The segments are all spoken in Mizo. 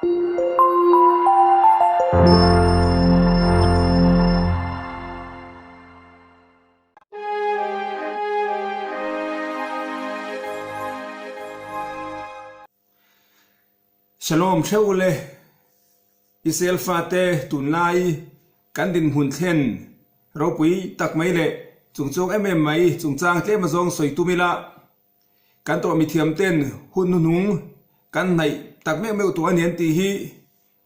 Shalom hreuh ule, Israel fate tunlai kan dinhmun thlen ropui tak mai leh chungchuang em em mai chungchang tlem azawng sawi tum ila, kan tawh mithiam ten hun hnuhnung kan hnaih tak meuh meuh tawh a ni an tih hi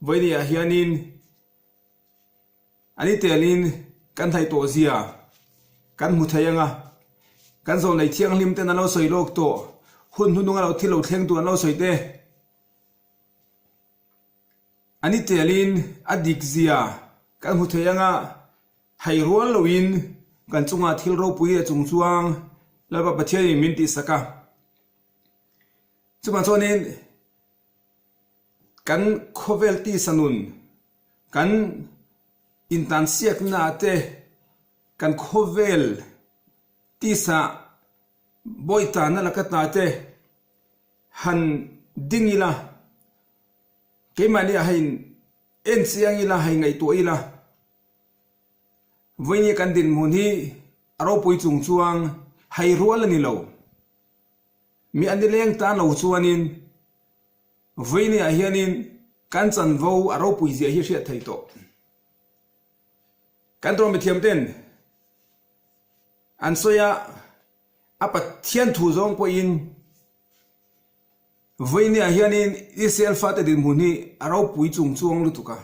vawinia hianin A ni telin kan hnaih tawh zia kan hmu thei ang a, kan zawnlei thianghlim ten an lo sawi lawk tawh, hun hnuhnung a lo thil lo thleng tur an lo sawi te. A ni telin a dik zia kan hmu thei ang a, hai rual loin kan chungah thil ropui leh chungchuang Lalpa Pathianin min tihsak a. Chuvang chuanin Kan khawvel tisa nun, kan intansiakna te, kan khawvel tisa bawitana laka ta te han ding ila, keimahni ah hein en chiang ila, hei ngaihtuah ila, vawiin kan dinhmun hi a ropui chung chuang hei rual a ni lo. Mi a nileng tan lo chuanin Vawinia hianin kan chanvo a ropui zia hi hriat thei tawh. Kan tawng mithiam ten an sawi a, a Pathian thu zawng pawhin Vawinia hianin Israel fate dinhmun hi a ropui chung chuang lutuk a.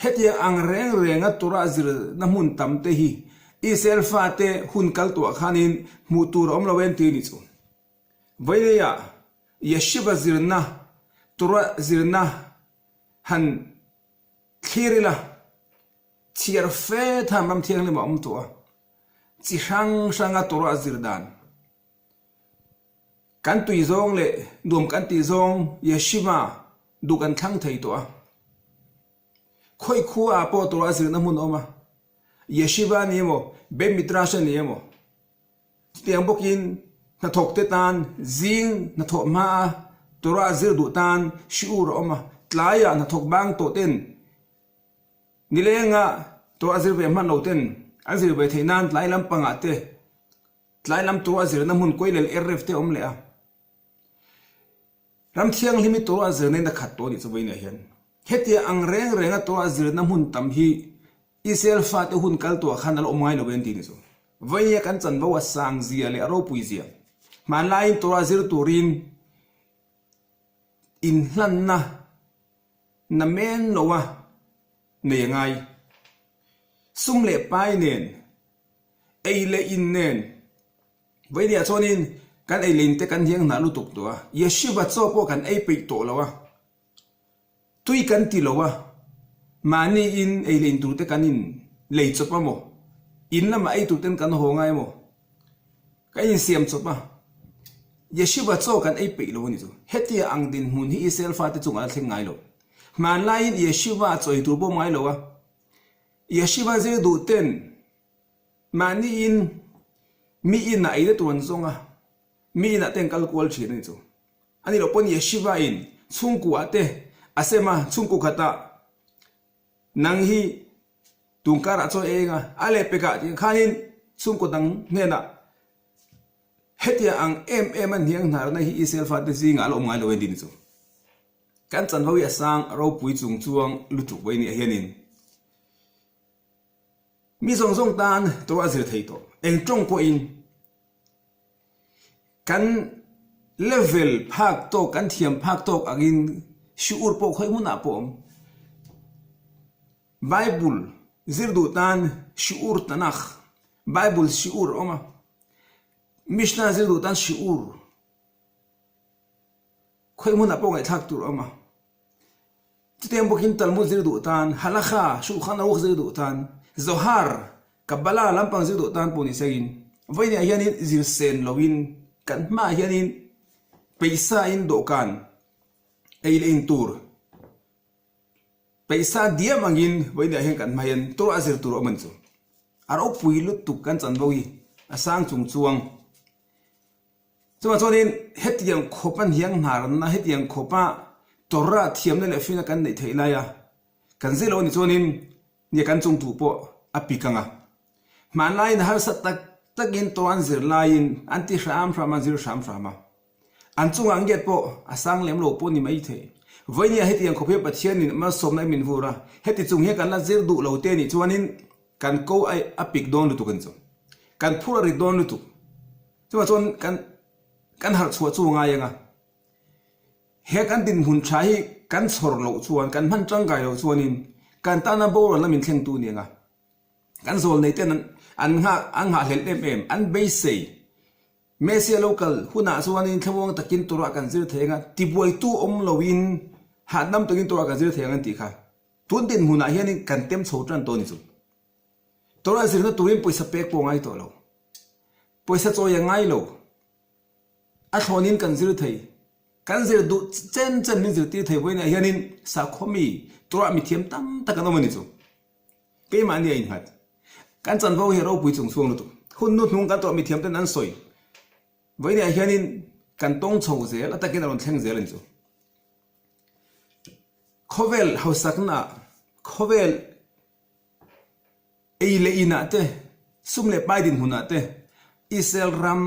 Hetiang ang reng renga Torah zirna hmun tam te hi Israel fate hun kal tuah khanin hmuh tur a awm lo en ti a ni chu. Vawinia Yeshiva zirna, Torah zirna han thlir ila, chhiar fe than ram thianghlim a awm tawh a, chi hrang hranga Torah zir dan, kan tui zawng leh nuam kan tih zawng Yeshiva duh kan thlang thei tawh a. Khawi khua ah pawh Torah zirna hmun a awm a, Yeshiva a ni emaw, Beit Midrash a ni emaw, Chutiang bawkin hnathawkte tan zing hnathawh hmaa Torah zir duh tan shiur a awm a, tlaiah hnathawk bang tawh ten nilenga Torah zir ve hman lo ten an zir ve theih nan tlai lampangah te tlai lam Torah zirna hmun Koilel Erev te a awm leh a. Ram thianghlim hi Torah zirna in a khat tawh a nih chu vawiinah hian. Hetiang ang reng renga Torah zirna hmun tam hi Israel fate hun kal tuah khan a la awm ngai lo e an ti ni chu. Vawiin kan chanvo a sang zia leh a ropui zia. Hmanlaiin Torah zir turin inhlanna namen loa nei a ngai. Sum leh pai nen, ei leh in nen, vawiin ah chuanin kan ei leh in te kan hiang hnah lutuk tawh a, Yeshiva chaw pawh kan ei peih tawh lo a. Tui kan ti lo a, mahni in ei leh in tur te kan in lei chawp a maw? In lamah ei tur ten kan haw ngai maw? Kan insiam chawp a, Yeshiva chaw kan ei peih lo a ni chu. Hetia ang dinhmun hi Israel fate chungah a thleng ngai lo. Hmanlaiin Yeshiva chaw ei tur pawh ngai lo a, Yeshiva zir duh ten mahni in mi inah ei na tur an zawng a, mi inah te an kal kual thin a ni chu. A ni loh pawhin Yeshiva in chhungkuah te a sem a, chhungku khatah nang hi tungkarah chaw eng a, a leh pekah tih khanin chhungkaw dang hnenah hetiang ang em em a hniang hnarna hi Israel fate zingah a la awm ngai lo en tih ni chu. Kan chanvo hi a sang ropui chung chuang lutuk mai nia hianin mi zawng zawng tan Torah zir thei tawh eng tawng pawhin Kan level phak tawk, kan thiam phak tawk angin shiur pawh khawi hmunah pawh awm. Bible zir duh tan shiur Tanakh, Bible shiur a awm a, Mishnah zir duh tan shiur khawi hmunah pawh ngaihthlak tur a awm a. Chutiang bawkin Talmud zir duh tan, Halakha, Shulchan Aruch zir duh tan, Zohar, Kabbalah lampang zir duh tan pawh ni sengin, vawiinah hianin zir sen loin kan hmaah hianin peisain dawhkan ei leh in tur peisa diam angin vawiinah hian kan hma hian Torah zir tur a awm a ni chu. A ropui lutuk kan chanvo hi a sang chung chuang. Chuvang chuanin hetiang khawpa hniang hnarna, hetiang khawpa Torah thiamna leh fina kan neih theih laia kan zir lo a nih chuanin nia kan chung tu pawh a pik ang a. Hmanlaiin harsa tak takin Torah an zir laiin an ti hram hram a, an zir hram hram a. An chungah ngiat pawh a sang lem lo pawh ni mai thei. Vawinia hetiang khawp hian Pathianin malsawmna i min vur a, heti chung hian kan la zir duh lo te nih chuanin kan ko a pik dawn lutuk an chu. Kan phur a rit dawn lutuk. Chuvang chuan kan kan harh chhuah chu a ngai ang a. He kan dinhmun tha hi kan chhawr loh chuan, kan hman tangkai loh chuanin kan tana boral lam inthlengtu a ni ang a. Kan zawl nei ten an nghah an nghahhlelh em em, an beisei. Messia lo kal hunah chuanin thlamuang takin Torah kan zir thei ang a, tibuaitu awm loin hahdam takin Torah kan zir thei ang an tih kha. Tun dinhmunah hianin kan tem chho tan tawh a ni chu. Torah zirna turin pawisa pek pawh a ngai tawh lo. Pawisa chawi a ngai lo. A thlawnin kan zir thei. Kan zir duh chen chen min zirtir thei vawiinah hianin sakhaw mi, Torah mithiam tam tak an awm a ni chu. Keimahni a innghat. Kan chanvo hi a ropui chung chhuang lutuk. Hun nu hnung kan Torah mithiam ten an sawi vawiinah hianin kan tawng chho zel, a takin a rawn thleng zel a ni chu. Khawvel hausakna, khawvel Ei leh inah te, sum leh pai dinhmunah te, Israel ram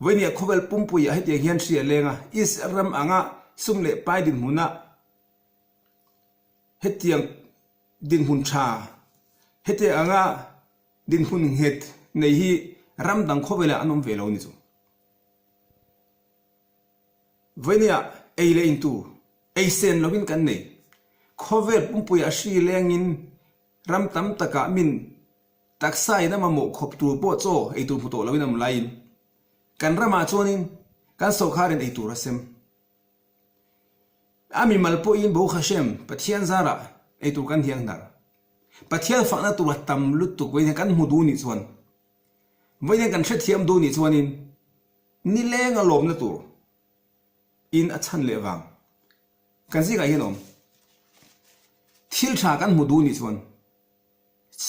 vawinia khawvel pumpuiah hetiang hian hri a leng a, Israel ram anga sum leh pai dinhmunah hetiang dinhmun tha, hetiang anga dinhmun nghet nei hi ram dang khawvelah an awm ve lo a ni chu. Vawinia ei leh in tur, ei sen lovin kan nei. Khawvel pumpuiah hri lengin Ram tam takah min taksa in a mamawh khawp tur pawh chaw ei tur hmu tawh loin a awm laiin kan ramah chuanin kan sawrkharin ei tur a sem. A mimal pawhin Baruch Hashem, Pathian zarah ei tur kan hiang hnar. Pathian fakna tur a tam lutuk vawiin hian kan hmu duh nih chuan, vawiin hian kan hrethiam duh nih chuanin nileng a lawmna tur in a chhan leh vang. Kan zingah hian awm. Thil tha kan hmu duh nih chuan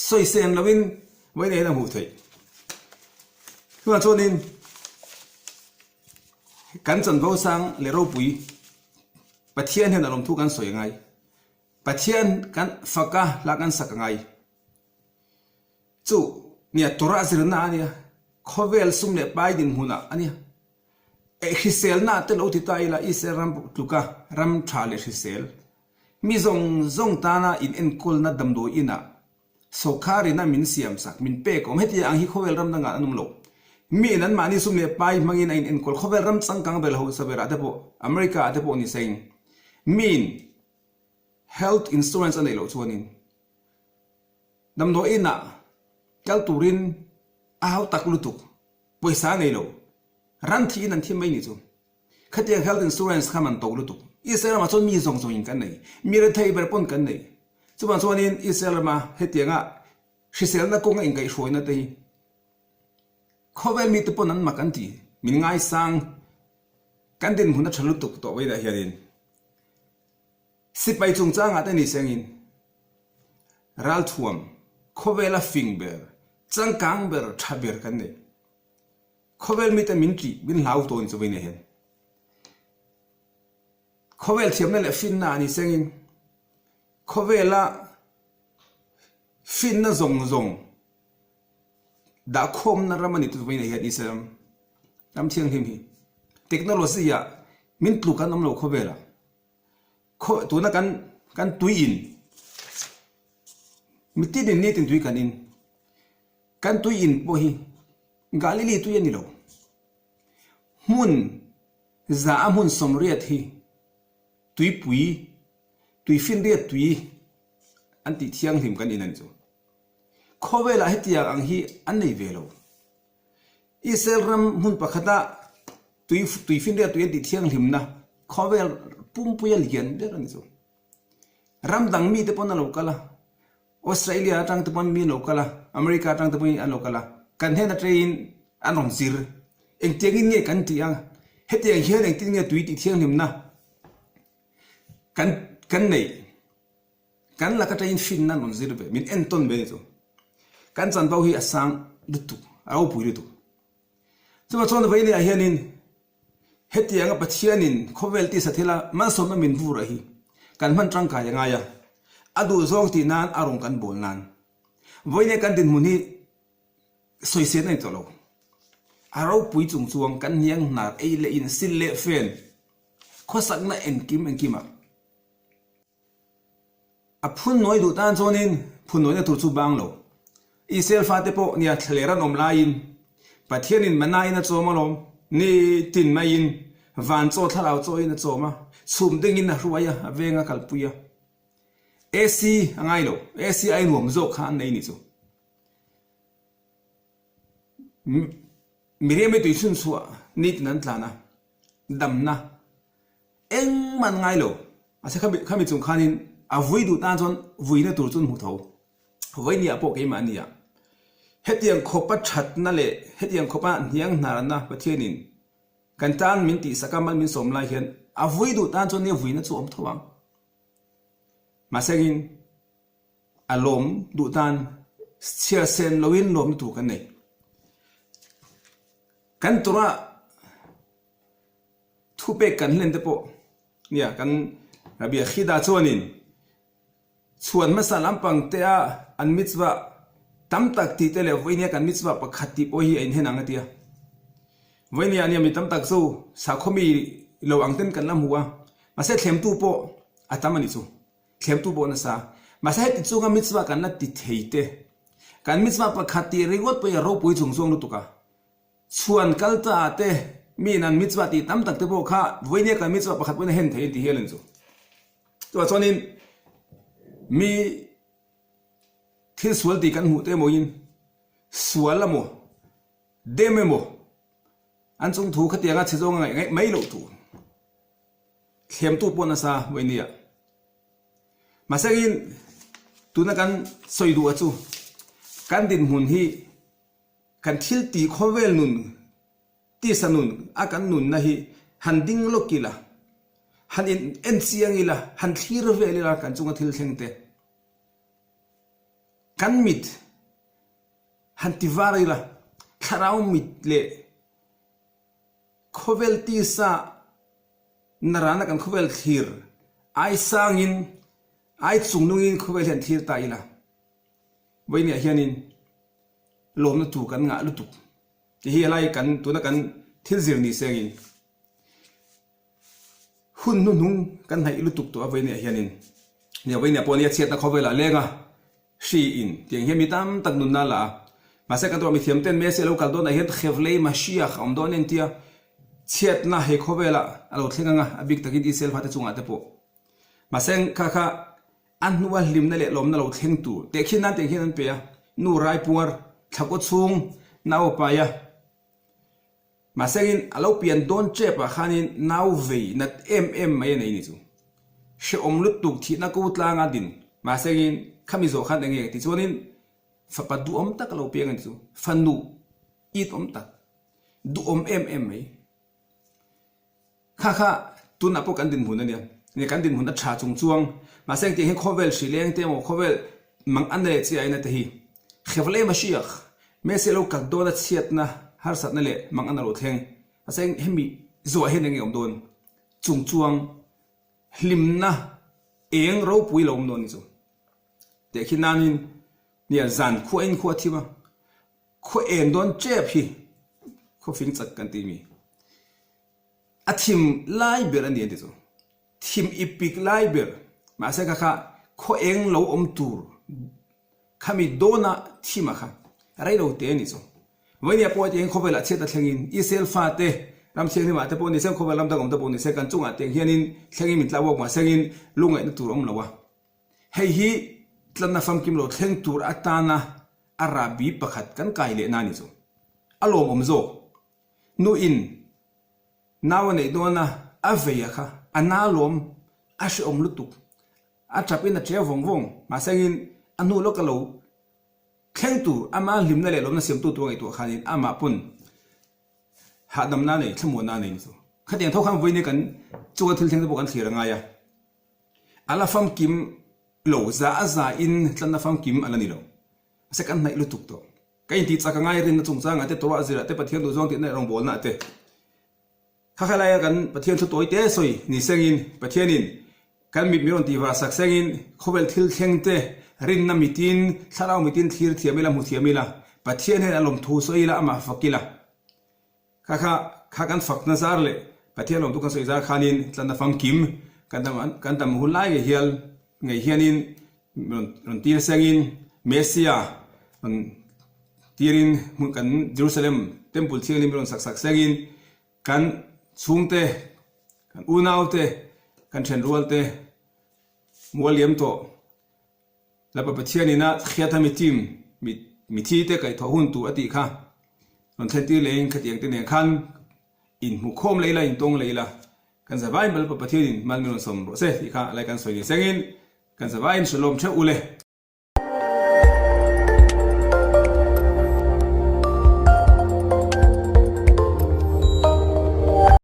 sawisem loin vawiin hian a hmuh theih. Chuvang chuanin kan chanvo sang leh ropui Pathian hian a lawmthu kan sawi a ngai. Pathian kan fak a, hla kan sak a ngai. Chu nia Torah zirna a nia, khawvel sum leh pai dinhmunah a nia. Eh hriselna te lo ti ta ila Israel ram tluka ram tha leh hrisel, mi zawng zawng tana in enkawlna damdawi inah sawrkharin a min siam sak, min pek awm. Hetiang ang hi khawvel ram dangah an awm lo. Mi in anmahni sum leh pai hmangin a in enkawl. Khawvel ram changkang ber hausa berah te pawh, America ah te pawh ni seng, mi in health insurance a neih loh chuanin damdawi inah kal turin a hautak lutuk, pawisa a nei lo. Ran thiin an thi mai nih chu. Khatiang health insurance kha man to lutuk. Israel ramah chuan mi zawng zawngin kan nei. Mi rethei ber pawn kan nei. Chuvang chuanin Israel rama hetianga hriselna kawnga inkaihhruaina te hi khawvel mite pawn an mak an ti. Min ngaisang kan dinhmun a tha lutuk tawh vawiinah hianin sipai chungchangah te ni sengin ralthuam khawvela fing ber, changkang ber, tha ber kan nei. Khawvel mite min ṭih, min hlau tawn chu vei nei hian. Khawvel thiamna leh finna a ni sengin khawvela finna zawng zawng dahkhawmna ram a ni tu vei nei hian Israel ram, ram thianghlim hi. Technology ah min tluk an awm lo khawvelah. Khaw tuna kan kan tui in mitin in nitin tui kan in. Kan tui in pawh hi Galili tui a ni lo. Hmun za a hmun sawmriat hi tuipui, tuifinriat tui an tih thianghlim kan in a ni chu. Khawvelah hetiang ang hi an nei ve lo. Israel ram hmun pakhata tui tuifinriat tui an tih thianghlimna khawvel pumpuia lian ber a ni chu. Ram dang mite pawn a lo kal a. Australia atang te pawn mi an lo kal a, America atang te pawhin an lo kal a, kan hnen atangin an rawn zir. Engtiangin nge kan tih ang? Hetiang hian engtin nge tui tih thianghlimna kan kan neih? Kan lak atangin finna an rawn zir ve, min entawn ve a ni chu. Kan chanvo hi a sang lutuk, a ropui lutuk. Chuvang chuan vawiin ah hianin. Hetianga Pathianin khawvel tisa thila malsawmna min vur a hi kan hman tangkai a ngai a, a duhzawng tih nan a rawn kan bawl nan. Vawiin kan dinhmun hi sawisel a ni tawh lo. A ropui chung chuang kan hniang hnar ei leh in sil leh fen khawsakna engkim engkimah A phunnawi duh tan chuanin phunnawina tur chu bang lo. Israel fate pawh nia thlaler an awm laiin Pathianin mana-in a chawm alawm. Ni tin maiin van chaw thlarau chawin a chawm a, chhum dingin a hruai a, a veng a kalpui a. AC a ngai lo, AC ai nuam zawk kha an nei ni chu. Miriam-i tui chhunchhuah nitin an tlan a, damna Engmah an ngai lo. Mahse khami khami chung khanin a vui duh tan chuan vuina tur chu an hmu tho. Vawinia pawh keimah a nia. Hetiang khawpa thatna leh hetiang khawpa hniang hnarna Pathianin kan tan min tihsak a mal min sawm lai hian a vui duh tan chuan nia vuina chu a awm tho ang. Mahse engin a lawm duh tan chhiar sen loin lawmna tur kan nei. Kan tura Thupek kan hlen te pawh nia kan Rabbi Akhida chuanin chhuan hmasa lampang te a an mitzvah tam tak tih te leh vawinia kan mitzvah pakhat tih pawh hi a inhen ang a ti a. Vawinia nia mi tam tak chu sakhaw mi lo ang ten kan la hmu a, mahse thlemtu pawh a tam a ni chu. Thlemtu pawh nasa. Mahse heti chunga mitzvah kan la ti thei te, kan mitzvah pakhat tih ringawt pawh hi a ropui chung chuang lutuk a. Chhuan kal ta te, mi in an mitzvah tih tam tak te pawh kha vawinia kan mitzvah pakhat pawhin a hen thei an ti hial ang chu. Chuvah chuanin mi thil sual tih kan hmuh te emawin sual emaw dem emaw an chung thu khatianga chhe zawnga ngaih ngaih mai loh tur thlemtu pawh nasa vawinia. Mahsengin tuna kan sawi duh a chu kan dinhmun hi Kan thil tih khawvel nun, tisa nun a kan nunna hi han ding lawk ila, han in en chiang ila, han thlir vel ila kan chunga thil thleng te, kan mit han ti var ila, thlarau mit leh khawvel tisa narana kan khawvel thlir ai sangin, ai chungnungin khawvel hi han thlir ta ila, vawiiniah hianin lawmna tur kan ngah lutuk tih hi helai kan tuna kan thil zir ni sengin hun hnuhnung kan hnaih lutuk tawh a vawinia hianin nia vawinia pawh nia chhiatna khawvelah leng a hri in tiang hian mi tam tak nunna la a mahse kan tawh mithiam ten Messi a lo kal dawnah hian Khevlei Mashiach a awm dawn en tia chhiatna he khawvelah a lo thleng anga a bik takin Israel fate chungah te pawh mahse kha kha A hnua hlimna leh lawmna lo thleng tur tehkhin nan tiang hian an pe a, nu raipuar, thlakaw chhung, nau a pai a. Mahsengin a lo pian dawn tep ah khanin nau vei nat em em mai a nei ni chu. Hrehawm lutuk thihna ko tlanga din. Mahsengin khami zawh khan eng nge tichuanin fapa duhawm tak a lo piang a ni chu. Fanu it awm tak, duhawm em em mai. Kha kha tunah pawh kan dinhmun a nia. Nia kan dinhmun a tha chung chuang. Mahse engtiang hian khawvel hri leng te emaw khawvel mang an leh chi aina te hi Khevlei Mashiach Messiah lo kal dawn a chhiatna harsatna leh mang an a lo thleng. Mahse hemi zuah hian enge awm dawn chung chuang hlimna eng ropui lo awm dawn ni chu. Tehkhin nanin nia zan khua in khua thim a khaw eng dawn tep hi khawfing chak kan tih mi. A thim lai ber a ni an ti chu. Thim i pik lai ber. Mahse kha kha khaw eng lo awm tur khami dawna thim a kha rei lo te a ni chu. Vawinia pawh hetiang khawvelah chhiat a thlengin Israel fate ram thianghlimah te pawh ni se khawvel ram dang awm te pawh ni se kan chungah tiang hianin thlengin min tlak bawk mahsengin lungngaihna tur a awm lo a. Hei hi tlanna famkim lo thleng tur atana a rahbi pakhat kan kai lehna a ni chu. A lawmawm zawk. Nu in nau a neih dawn a, a vei a kha, a na lawm, a hrehawm lutuk, a tap in a ṭe vawng vawng, mahse engin a hnu lawk a lo thleng tur, ama hlimna leh lawmna siamtu tur a ngaihtuah khanin amah pawn hahdamna a nei, thlamuanna a nei ni chu. Khatiang tho khan vawiin kan chunga thil thleng te pawh kan thlir a ngai a, a la famkim lo, za a za in tlanna famkim a la ni lo, mahse kan hnaih lutuk tawh. Ka intih chak a ngai rinna chungchangah te, Torah zirah te, Pathian duhzawng tihna leh rawngbawlnaah te. Kha kha laia kan Pathian thu tawi te sawi ni sengin Pathianin kan mit min rawn tih var sak sengin khawvel thil thleng te rinna mitin thlarau mitin thlir thiam ila hmu thiam ila Pathian hian a lawmthu sawi ila amah fak ila. Kha kha kha kan fakna zar leh Pathian lawmtu kan sawi zar khanin tlanna famkim kan dam kan dam hun lai ngei hial ngei hianin rawn rawn tir sengin Messia rawn tirin hmun kan Jerusalem Temple thianghlim rawn sak sak sengin kan chhungte kan unaute kan thenrualte mual liam tawh Lapa Pathian ina hriat a mitim mithi te kaihthawh hun tur a tih kha rawn thlen tir leh in khatiang te nen khan in hmu khawm leh ila in tawng leh ila kan zavaiin Lalpa Pathian in mal min rawn sawm rawh se tih kha lai kan sawi ni sengin kan zavaiin shalom theuh ule.